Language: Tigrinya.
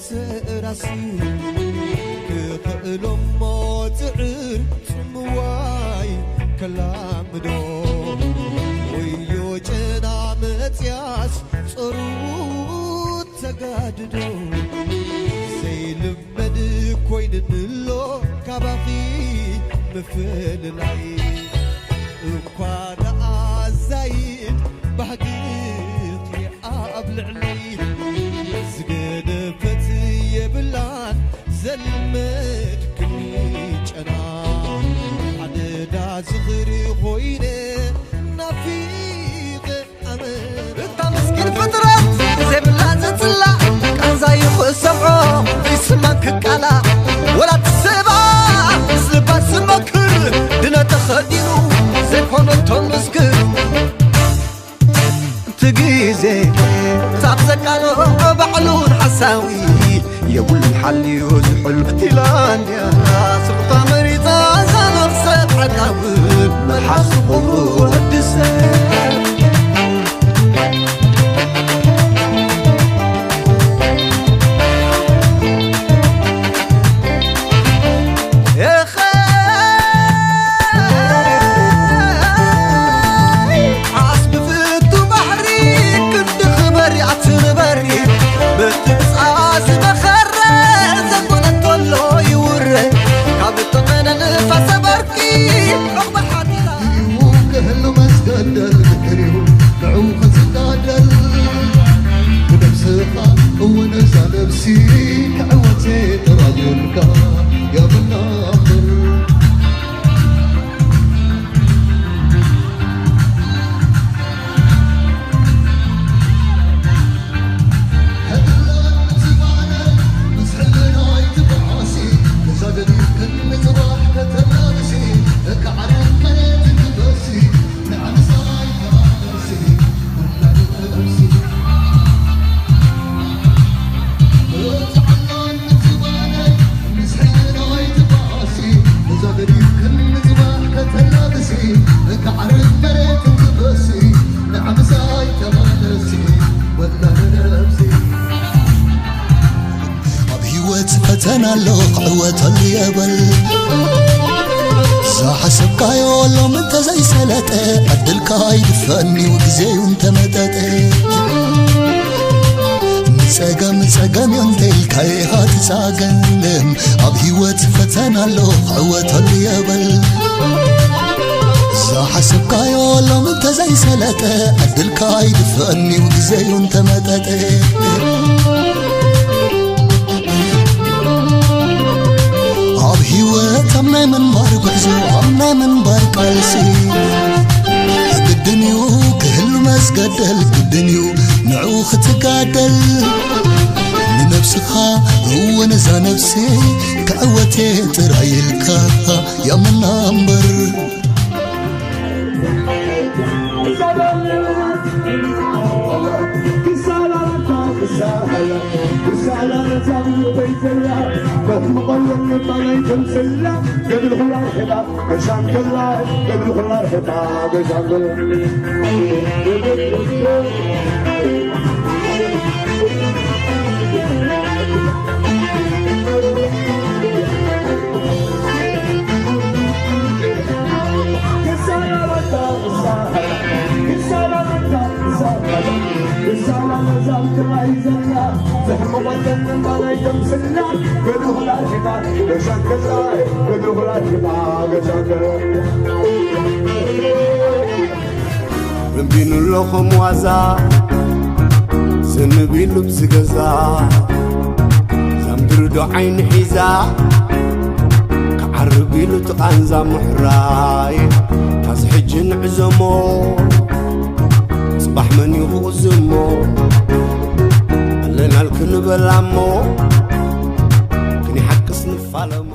ተራሱ ክኽእሎሞ ጽዕር ጽምዋይ ከላምዶ ወዮ ጨና መጽያስ ጸሩ ተጋድዶ ዘይልመድ ኮይንንሎ ካባኺ ምፍልላይ እኳ ደኣ ዛይድ ባህግኺ ኣብ ልዕለይ ዝገደፈት የብላን ዘልመድክኒ ጨና ኣደዳ ዝኽሪ ኮይነ ናፊቐ ኣመና እታ ምስኪን ፍጥረት ዘይብላ ዘጽላእ ቃንዛ ይኽእስ ሰምዖ ዘይስማን ክቃላእ ወላ ትስባ ምስ ልባ ዝመክር ድነ ተኸዲኑ ዘይኮነቶ ምስክር እቲ ግዜ ሳብ ዘቃልዖ ባዕሉን ሓሳዊ የብሉን ሓልዩ ዝሕሉ ፊንላንድያ ስቕታ መሪጻ እዛ ነፍሰ ዓቃብ መልሓስ ክብሩ ወዲ ሰብ ዓስቢ ፍቱ ባሕሪ ክንዲ ክበሪ ኣትንበሪ ብትብጻ ዝመኸረ ዘኮነ እንተሎ ይውረ ካብ ጠመነ ንፋሰ በርቂ ዑቕባ ሓቲላ ክህሉ መስገደል ድሕሪኡ ንዕኡ ክዝጋደል ብነብስኻ እውን እዛ ነብሲ ክዕወት ጥራይ ኢልካ የምናኽር ኣብ ህይወት ፈተና ኣሎ ክዕወተሉ የበል ዝሓሰብካዮ ሎም እንተዘይሰለጠ ዕድልካ ኣይድፈእንዩ ግዜዩ እንተመጠጠ ንጸገም ጸገም ዮ እንተኢልካ ኢኻ ትጻገም ኣብ ህይወት ፈተና ኣሎ ክዕወተሉ የበል ዝሓሰብካዮ ሎም እንተዘይሰለጠ ዕድልካ ኣይድፈእንዩ ግዜዩ እንተመጠጠ ኣብ ህይወት ኣብ ናይ ምንባር ጉዕዞ ኣብ ናይ ምንባር ቃልሲ ግድን እዩ ክህሉ መስገደል ግድን እዩ ንዕኡ ክትጋደል ንነብስኻ እውን እዛ ነብሲ ክዕወት እየ ጥራይ ኢልካ ያምና እምበር እምቢኑ ኣሎ ከም ዋዛ ዝንብ ኢሉ ብዝገዛ ዛምድሪ ዶ ዓይኒ ሒዛ ክዓርብ ኢሉ ትቓንዛ ምሕራይ ታዚ ሕጂ ንዕዘሞ ጽባሕ መን ይኽእዝሞ ኣለናል ክንበላሞ ክንሓቅስ ንፋለሞ